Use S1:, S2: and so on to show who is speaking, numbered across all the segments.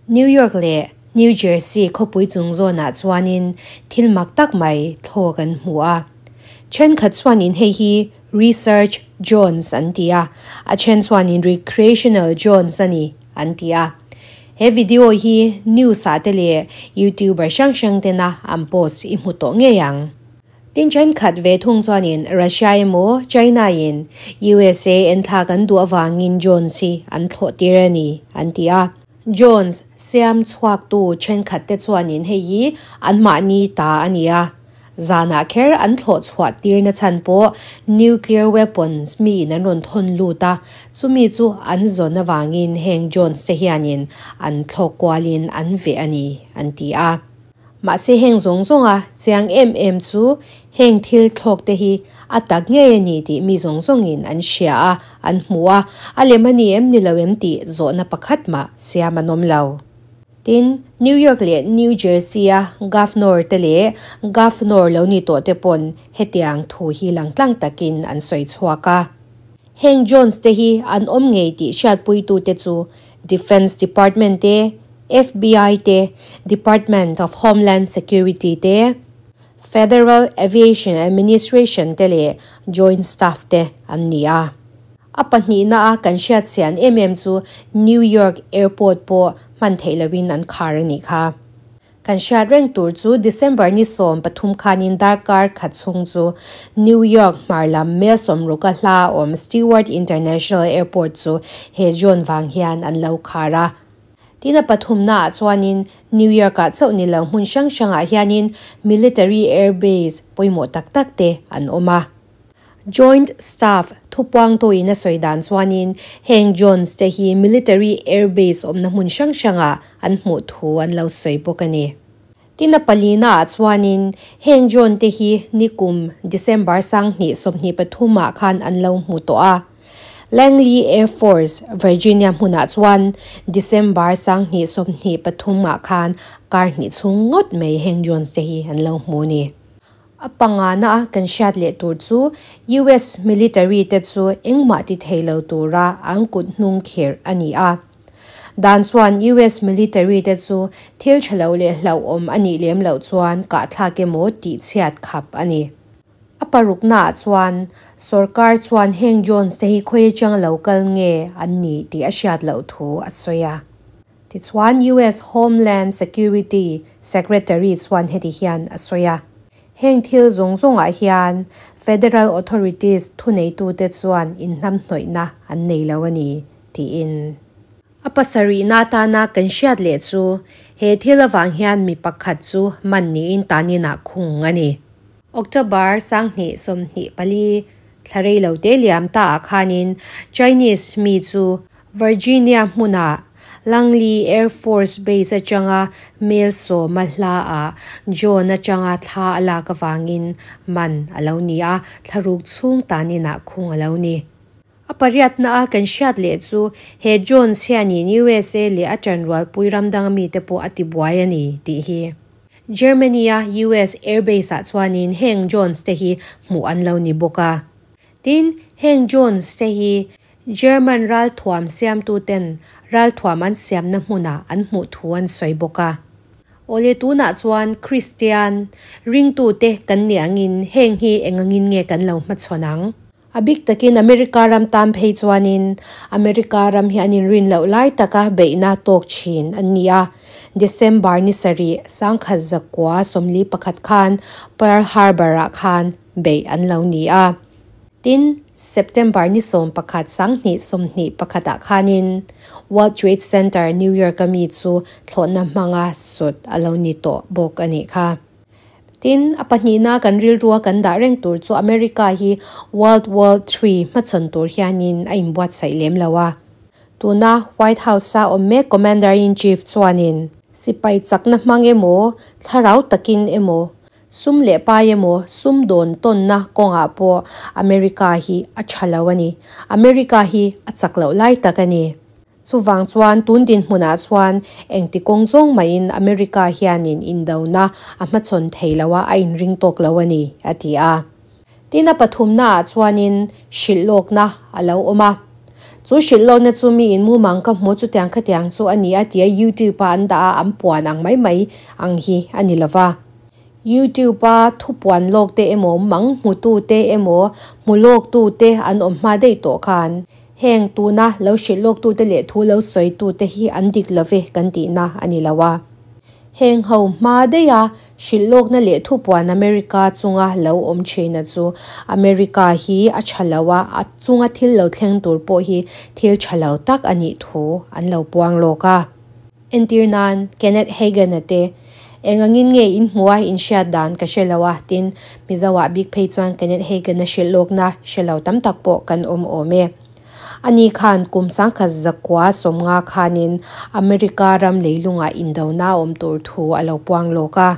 S1: New York leh New Jersey khawpui chung zawnah chuanin thil mak tak mai thlawk an hmu a. Thenkhat chuanin hei hi Research Drones an ti a, a then chuanin Recreational Drones a ni an ti a. He video hi news ah te leh YouTuber hrang hrang tena an post i hmu tawh ngei ang. Tin thenkhat ve thung chuanin Russia emaw China in USA en thlak an duh avangin drones hi an thlawh tir a ni an ti a. Drones siam chhuaktu thenkhat te chuanin hei hi anmahni ta a ni a. Zanah kher an thlawh chhuah tir na chhan pawh nuclear weapons mi in an rawn thawn lut a, chumi chu an zawn avangin heng drones te hianin an thlawk kualin an veh a ni an ti a. Mahse heng zawng zawnga chiang em em chu heng thil thlawk te hi a tak ngei a ni tih mi zawng zawngin an hria a, an hmu a, a lem a ni em ni lo em tih zawhna pakhat mah siam an awm lo. Tin, New York leh New Jersey-a Governor te leh Governor lo ni tawh te pawn hetiang thu hi langtlang takin an sawi chhuak a. Heng Jones te hi an awm ngei tih hriatpuitute chu Defense Department te, FBI te, Department of Homeland Security te, Federal Aviation Administration te leh Joint Staff te an ni a. A pahnihna a kan hriat chian em em chu New York Airport pawh hman theih loin an khar a nih kha. Kan hriat reng tur chu December ni 13 khanin darkar khat chhung chu New York hmar lam mel 60 a hla awm Stewart International Airport chu he drone vang hian an lo khar a. Tin a pathumna ah chuanin New York ah chauh ni lo hmun hrang hrangah hianin military air base pawimawh tak tak te an awm a. Joint Staff thupuangtuin a sawi dan chuanin heng drones te hi military air base awmna hmun hrang hrangah an hmuh thu an lo sawi bawk a ni. Tin a palina ah chuanin heng drone te hi nikum December 2023 ah khan an lo hmu tawh a. Langley Air Force, Virginia hmunah chuan December 2023 ah khan kar hnih chhung ngawt mai heng drones te hi an lo hmu a ni. A pangana a kan hriat leh tur chu US military te chu engmah ti thei lo tura an kut hnung khirh a ni a. Dan chuan US military te chu thil tha lo leh hlauhawm a nih lem loh chuan kahthlak emaw tih chhiat khap a ni. A parukna ah chuan sorkar chuan heng drones te hi khawi atanga lo kal nge an nih tih a hriat loh thu a sawi a. Tichuan US Homeland Security Secretary chuan heti hian a sawi a, Heng thil zawng zawngah hian federal authorities thuneitute chuan inhnamhnawihna an nei lo a ni, tiin. A pasarihna atana kan hriat leh chu he thil avang hian mi pakhat chu man niin taninah khung a ni. October 2024 thla rei lo te liam ta ah khanin Chinese mi chu Virginia hmunah Langley Air Force Base atanga mel 10 a hla ah drone atanga thla a lak avangin man a lo ni a, thlaruk chhung taninah khung a lo ni. A pariatna a kan hriat leh chu he drones hianin USA leh a tanrualpui ram dang mite pawh a tibuai a ni tih hi. Germany a US Airbase ah chuanin heng drones te hi hmuh an lo ni bawk a. Tin, heng drones te hi German ralthuam siamtu ten ralthuam an siamna hmunah an hmuh thu an sawi bawk a. Awle tunah chuan Kristian ringtute kan ni angin heng hi engangin nge kan lo hmachhawn ang. A bik takin America ram tan phei chuanin America ram hi an inrin loh lai taka beihna tawk thin an ni a. December ni sarih 1941 khan Pearl Harbor ah khan beih an lo ni a. Tin, September ni 11 2021 ah khanin World Trade Center New York a mi chu thlawhna hmanga sut a lo ni tawh bawk a nih kha. Tin, a pahnihna kan rilrua kan dah reng tur chu America hi World War III hmachhawn tur hianin a inbuatsaih lem lo a. Tuna White House a awm mek Commander-in-Chief chuanin sipai chakna hmang emaw, thlarau takin emaw, sum leh pai emaw, sum dawn tawnna kawngah pawh America hi a tha lo a ni. America hi a chak loh lai tak a ni. Chuvang chuan tun dinhmunah chuan engti kawng zawng maiin America hianin indona a hmachhawn thei lo a, a inring tawk lo a ni, a ti a. Tin a pathumna ah chuanin hrilh lawkna a lo awm a. Chu hrilh lawkna chu miin mumang ka hmu chutiang khatiang chu a ni a tia YouTube a an dah a an puan ang mai mai ang hi a ni lova. YouTube a thupuan lawk te emaw mang hmutu te emaw hmu lawk tu te an awm hma daih tawh khan heng tuna lo hrilh lawk tu te leh thu lo sawi tu te hi an dik love kan tihna a ni lo a. Heng ho hma daiha hrilh lawkna leh thupuan America chunga lo awm thina chu America hi a tha lo a, a chunga thil lo thleng tur pawh hi thil tha lo tak a nih thu an lo puang lawk a. Entir nan, Kenneth Hagin-a te, Eng angin nge in hmuh a, in hriat dan ka hre lo a, tin, Mizoah bik phei chuan Kenneth Hagin-a hrilh lawkna hre lo tam tak pawh kan awm awm e. Ani khan kum sangkhat zakua sawmnga khanin America ram leilungah indona a awm tur thu a lo puang lawk a.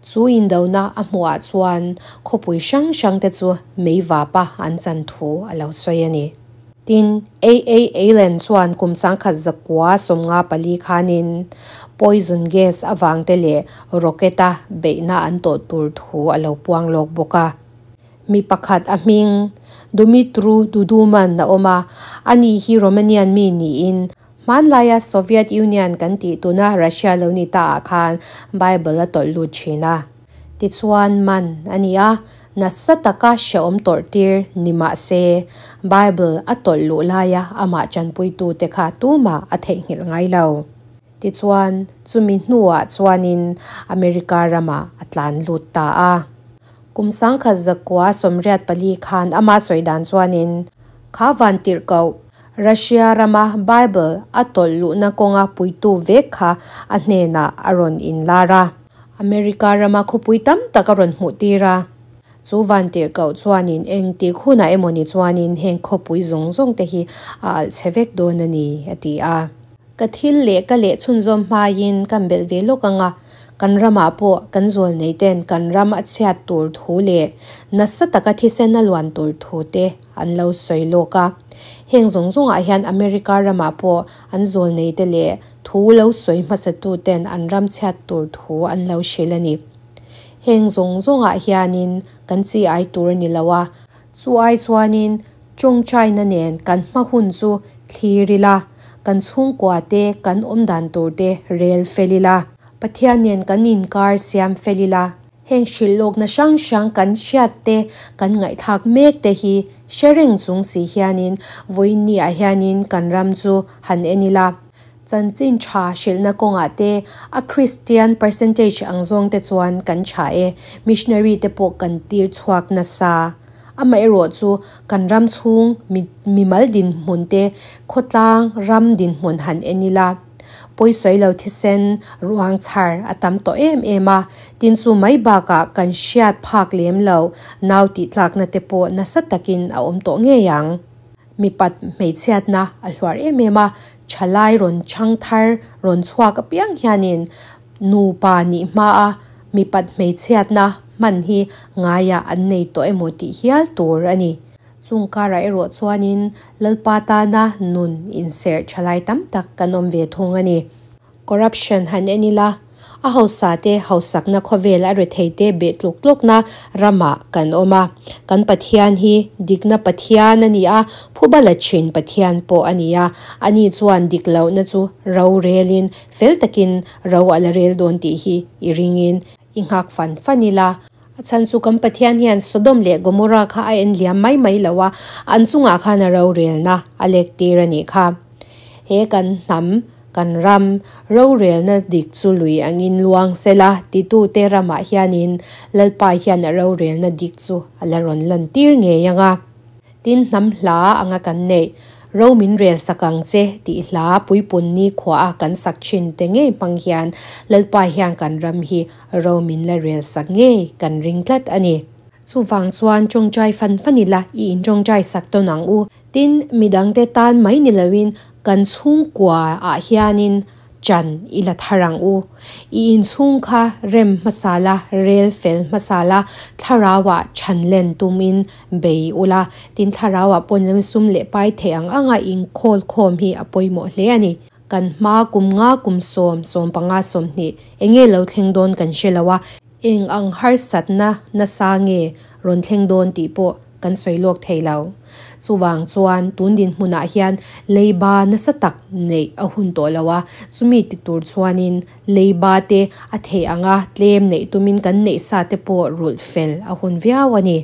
S1: Chu indona a hmuhah chuan khawpui hrang hrangte chu mei vapa an chan thu a lo sawi a ni. Tin, AA Allen chuan kum sangkhat zakua 54 khanin poison gas avangte leh rocket-a beihna an tawh tur thu a lo puang lawk bawk a. Mi pakhat a hming, Dumitru Duduman a awm a, ani hi Romanian mi niin hmanlaia Soviet Union kan tih tuna Russia lo ni ta ah khan Bible a tawlh lut thin a. Tichuan man a ni a, nasa taka hrehawm tawrh tir ni mah se Bible a tawlh luh laia amah tanpuitute kha tumah a theihnghilh ngai lo. Tichuan chumi hnuah chuanin America ramah a tlan lut ta a. Kum 1984 khan ama sawi dan chuanin kha van tirh koh Russia rama Bible a tawlh luhna kawnga puitu vek kha a hnenah a rawn inlar a. America rama khawpui tam tak a rawn hmuh tir a. Chu van tirh koh chuanin eng tik hunah emawni chuanin heng khawpui zawng zawng te hi a alh chhe vek dawn a ni, a ti a. Ka thil leh ka leh chhunzawm hmaiin kan belh ve lawk ang a, kan ramah pawh kan zawl nei ten kan ram a chhiat tur thu leh nasa taka thisen a luan tur thu te an lo sawi lawk a. Heng zawng zawngah hian America ramah pawh an zawl nei te leh thu lo sawi hmasa tu ten an ram chhiat tur thu an lo hrilh a ni. Heng zawng zawngah hianin kan chi ai tur a ni lo a, Chu ai chuanin tawngtaina nen kan hma hun chu thlir ila, kan chhungkua te, kan awmdan tur te rel fel ila, Pathian nen kan inkar siam fel ila, heng hrilh lawkna hrang hrang kan hriat te, kan ngaihthlak mek te hi hre reng chung si hianin vawiin ah hianin kan ram chu han en ila. Chanchin tha hrilhna kawngah te a Kristian percentage ang zawng te chuan kan tha e, missionary te pawh kan tir chhuak nasa. Amaherawh chu kan ram chhung mi mimal dinhmun te khawtlang ram dinhmun han en ila, pawisawi lo thisen ruang chhar a tam tawh em em a, tin chu mai bakah kan hriat phak lem lo nau tih tlakna te pawh nasa takin a awm tawh ngei ang. Mipat hmeichhiatna a hluar em em a, thalai rawn chhang thar rawn chhuak apiang hianin nupa nih hmaa mipat hmeichhiatna hman hi ngaiah an nei tawh emaw tih hial tur a ni. Chung karah erawh chuanin Lalpa tana nun inserh thalai tam tak kan awm ve thung a ni. Corruption han en ila, a hausa te hausakna khawvel a rethei te beh tluk tlukna ramah kan awm a. Kan Pathian hi dikna Pathian a ni a, phuba la thin Pathian pawh a ni a. Ani chuan dik lohna chu ro relin fel takin ro a la rel dawn tih hi i ringin i nghak fan fan ila. A chhan chu kan Pathian hian Sodom leh Gomorrah kha a en liam mai mai lo a, an chungah khan a rorelna a lek tir a nih kha. He kan hnam, kan ram, rorelna dik chu lui angin luang sela titute ramah hianin Lalpa hian a rorelna dik chu a la rawn lantir ngei ang a. Tin, hnam hla anga kan neih, Ro min rel sak ang che tih hla puipun ni khua a kan sak thin te ngei hmang hian Lalpa hian kan ram hi ro min la rel sak ngei kan ring tlat a ni. Chuvang chuan tawngtai fan fan ila i intawngtai sak tawn ang u. Tin, midangte tan mai ni loin kan chhungkua ah hianin chan i la thar ang u. I inchhung kha rem hmasa la, rel fel hmasa la, thlarauah chhan len tumin bei ula. Tin, thlarauah pawn lem sum leh pai theih ang anga inkhawl khawm hi a pawimawh hle a ni. Kan hma kum nga kum sawm, 15 20 enge lo thleng dawn kan hre lo a, eng ang harsatna nasa nge rawn thleng dawn tih pawh. kan sawi lawk thei lo. Chuvang chuan tun dinhmunah hian leiba nasa tak neih a hun tawh lo a, chumi ti tur chuanin leiba te a theih anga tlem neih tumin kan neih sa te pawh rulh fel a hun viau a ni.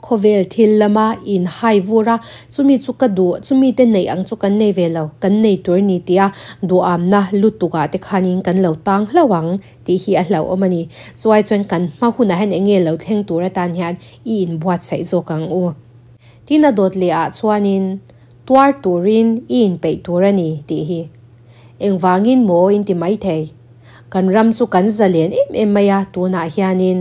S1: Khawvel thil lama in hai vur a, chumi chu ka duh, chumi te neih ang chu kan nei ve lo, kan nei tur ni tia duhamna lutukah te khanin kan lo tang hlauh ang tih hi a hlauhawm a ni. Chuai chuan kan hma hunah hian eng nge lo thleng tur atan hian i inbuatsaih zawk ang u. Tin a dawt leh ah chuanin tuar turin i inpeih tur a ni tih hi engvangin maw in ti maithei. Kan ram chu kan zalen em em mai a, tunah hianin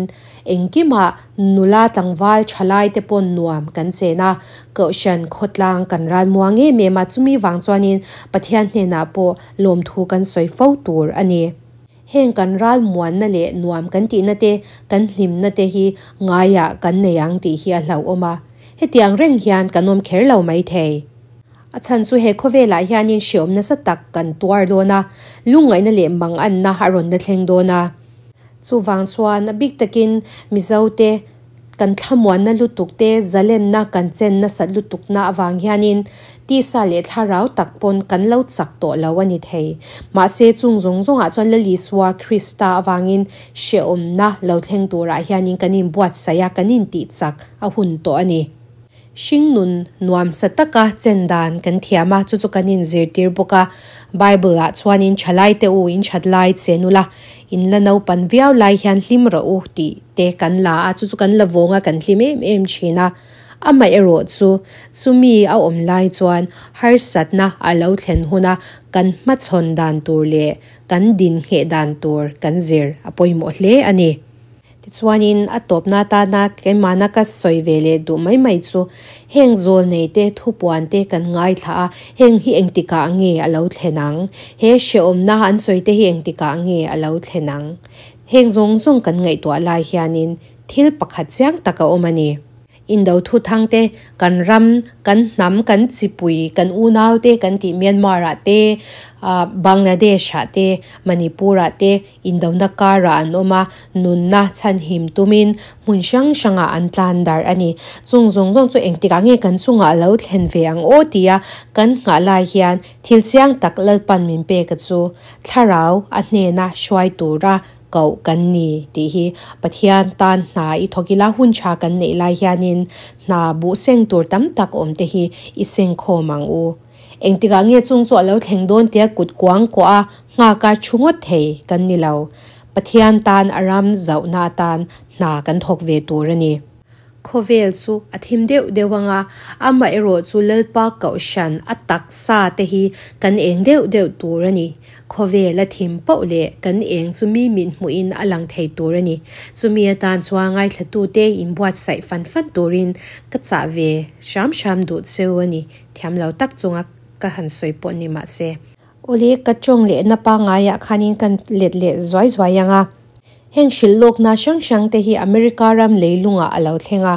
S1: engkimah nula tlangval thalai te pawn nuam kan chen a, Kohhran khawtlang kan ralmuang em em a, chumi vang chuanin Pathian hnenah pawh lawmthu kan sawi fo tur a ni. Heng kan ralmuanna leh nuam kan tihna te, kan hlimna te hi ngaiah kan nei ang tih hi a hlauhawm a, hetiang reng hian kan awm kher lo maithei. A chhan chu he khawvelah hianin hreawm nasa tak kan tuar dawn a, lungngaihna leh manganna a rawn la thleng dawn a. Chuvang chuan a bik takin Mizote kan thlamuanna lutuk te, zalenna kan chen nasat lutukna avang hianin tisa leh thlarau tak pawn kan lo chak tawh lo a ni thei. Mahse chung zawng zawngah chuan Lalisua Krista avangin hreawmna lo thleng turah hianin kan inbuatsaih a, kan intihchak a hun tawh a ni. Hringnun nuamsa taka chen dan kan thiam a, chu chu kan inzirtir bawk a. Bible-ah chuanin Thalaite u, in that lai che nula, in la naupan viau lai hian hlim rawh u tih te kan la a, chu chu kan la vawng a, kan hlim em em thin a. Amaherawh chu, chumi a awm lai chuan harsatna a lo thlen huna kan hmachhawn dan tur leh kan dinhngheh dan tur kan zir a pawimawh hle a ni. Tichuanin, a tawpna atana keimahna ka sawi ve leh duh mai mai chu, heng zawlnei te, thupuan te kan ngaithla a, heng hi engtikah nge a lo thlen ang? He hrehawmna an sawi te hi engtikah nge a lo thlen ang? Heng zawng zawng kan ngaihtuah lai hianin thil pakhat chiang tak a awm a ni. Indo thuthang te, kan ram, kan hnam, kan chipui, kan unau te kan tih Myanmar ah te, Bangladesh ah te, Manipur ah te Indona karah an awm a, nunna chhanhim tumin hmun hrang hrangah an tlan darh a ni. Chung zawng zawng chu engtikah nge kan chungah a lo thlen ve ang aw tia kan nghah lai hian thil chiang tak Lalpan min pek a chu thlarau a hnena hruai tura koh kan ni tih hi Pathian tan hna i thawk ila hun tha kan neih lai hianin hna buh seng tur tam tak awm te hi i seng khawm ang u. Engtikah nge chung chu a lo thleng dawn tia kut kuang kuah a nghaka thu ngawt thei kan ni lo. Pathian tan a ram zauhna atan hna kan thawk ve tur a ni. Khawvel chu a thim deuh deuh ang a, amaherawh chu Lalpa Kohhran a taksa te hi kan eng deuh deuh tur a ni. Khawvel a thim poh leh kan eng chu mi mit hmuhin a lang thei tur a ni. Chumi atan chuan ngaithlatute inbuatsaih fan fan turin ka chah ve hram hram duh cheu a ni. Thiam lo tak chunga ka han sawi pawh ni mahse. Awle, ka tawng lehna pangaiah khanin kan let leh zuai zuai ang a. Heng hrilh lawkna hrang hrang te hi America ram leilungah a lo thleng a.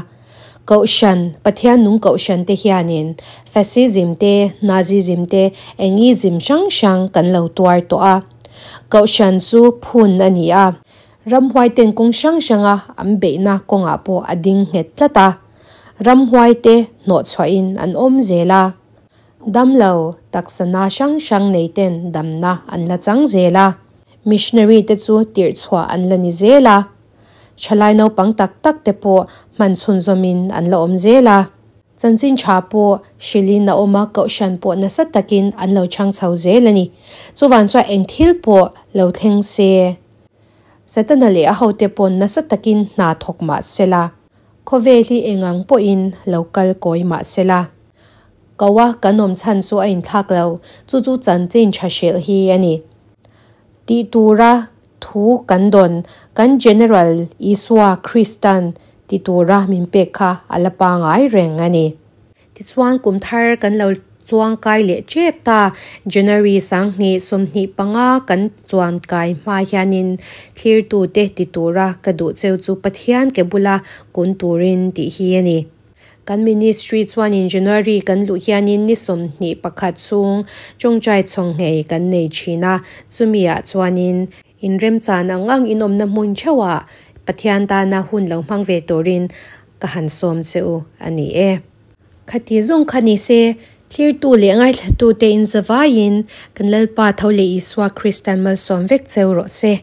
S1: Kohhran, Pathian nung kohhran te hianin Fascism te, Nazism te, engism hrang hrang kan lo tuar tawh a. Kohhran chu phun a ni a. Ramhuai ten kawng hrang hranga an beihna kawngah pawh a ding nghet tlat a. Ramhuaite hnawhchhuahin an awm zel a, damlo taksana hrang hrang neiten damna an la chang zel a, missionary te chu tirhchhuah an la ni zel a, thalai naupang tak tak te pawh hman chhunzawmin an la awm zel a, chanchin tha pawh hrilhin a awm a, kohhran pawh nasa takin an lo chhang chho zel a ni. Chuvang chuan eng thil pawh lo thleng se, Setana leh a hote pawn nasa takin hna thawk mah sela, Khawvel hi engang pawhin lo kal kawi mah se la, Koa kan awm chhan chu a inthlak lo, chu chu chanchin tha hrilh hi a ni. Tih tura thu kan dawn, kan General Isua Kristan ti tura min pek kha a la pangai reng a ni. Tichuan kum thar kan lo chuang kai leh tep ta. January 2025 kan chuan kai hma hianin thlirtute ti tura ka duh cheu chu Pathian ke bula kun turin tih hi a ni. Kan ministry chuanin January kan luh hianin ni 21 chhung tawngtai chhawnghei kan nei thin a, chumi-ah chuanin inremchan ang ang inawmna hmun theuhah Pathian tana hun lo hmang ve turin ka han sawm che u a ni e. Khati zawng kha ni se, thlirtu leh ngaithlatute in zavaiin kan Lalpa tho leh Isua Kristan malsawm vek cheu rawh se.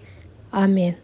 S1: Amen.